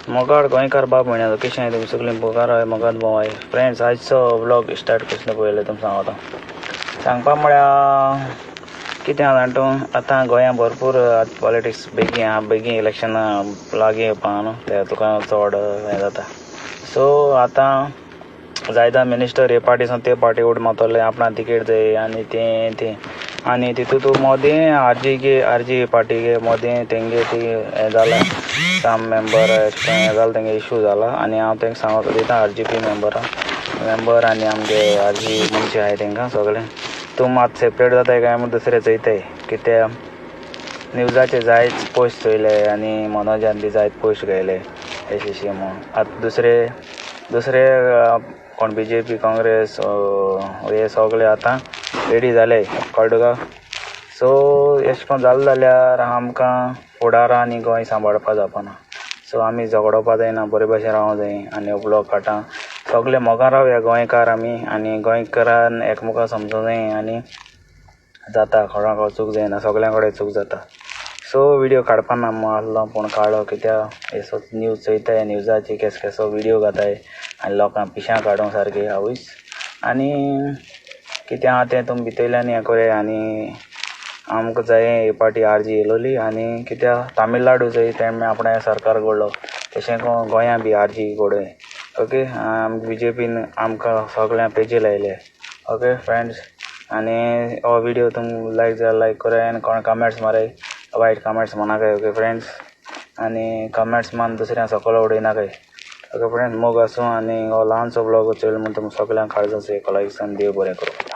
मोगाळ गोंयकार बाब म्हयन्याचो कशें तुमी सगळीं बोगार आहाय मोगान भोंव आहाय. फ्रेंड्स, आयचो व्लॉग स्टार्ट कसलो पयलें तुमकां सांगता. सांगपा म्हळ्यार कितें आहा जाणा तूं, आतां गोंया भरपूर पॉलिटिक्स बेगीन आहा, बेगीन इलेक्शनां लागीं येवपा आहा न्हू, ते तुका चड हें जाता. सो आतां जायते मिनिस्टर हे पार्टी सावन ते पार्टी उड मारतले, आपणा तिकेट जाय आनी तें तें आनी तितूंत मोदें आरजी आरजी पार्टीगे मोदें तेंगे ती हें जालां, सम मेंबर हें जालां, तेंगे इशू जाला. आनी हांव तेंका सांगत दिता आरजीपी मेंबरां मेंबर आनी आमगे आरजी मनशां आहाय तेंकां सगळें, तूं मात सेपरेट जाताय काय म्हूण दुसरें चोयताय. कित्याक न्यूजाचे जायत पोस्ट चोयले आनी मनोजान बी जायत पोस्ट घायले एशें अशें म्हूण. आतां दुसरे दुसरे कोण बीजेपी काँग्रेस हे सगळे आतां रेडी जाले, कळ्ळें तुका. सो एशें कोन्न जालें जाल्यार आमकां फुडारा आनी गोंय सांबाळपा जावपाना. सो आमी झगडोपा जायना, बरे भशेन रावोंक जाय. आनी हो ब्लॉग काडटा, सगळे मोगान रावया गोंयकार आमी, आनी गोंयकारान एकमेकां समजूंक जाय. आनी जाता कोणाक चूक जायना, सगळ्यां कडेन चूक जाता. सो व्हिडियो काडपा ना म्हूण आहलो पूण काडलो, कित्याक हे न्यूज चोयताय, न्यूजाचे केसो केसो व्हिडियो घाताय आनी लोकांक पिशां काडूंक सारकी आवयस. आनी कितें आहा तें तुमी भितरल्यान हें कोरया. आनी आमकां जाय हे पाटी आरजी येयलोली. आनी कित्याक तामिळनाडू चोय तेणें आपणें सरकार घडलो, तशें गोंया बी आरजी घडोय. ओके, बीजेपीन आमकां सगळ्यांक पेजे लायले. ओके फ्रेंड्स, आनी हो व्हिडियो तुमकां लायक जाल्यार लायक कराय आनी कोण कमेंट्स माराय, वायट कमेंट्स मारनाकाय. ओके फ्रेंड्स, आनी कमेंट्स मान दुसऱ्यां सकयल उडयनाकाय. ओके फ्रेंड्स, मोग आसूं. आनी हो ल्हानसो ब्लॉग चोयलो म्हूण तुमकां सगळ्यांक काळजाचो एक लायक, देव बरें करूं.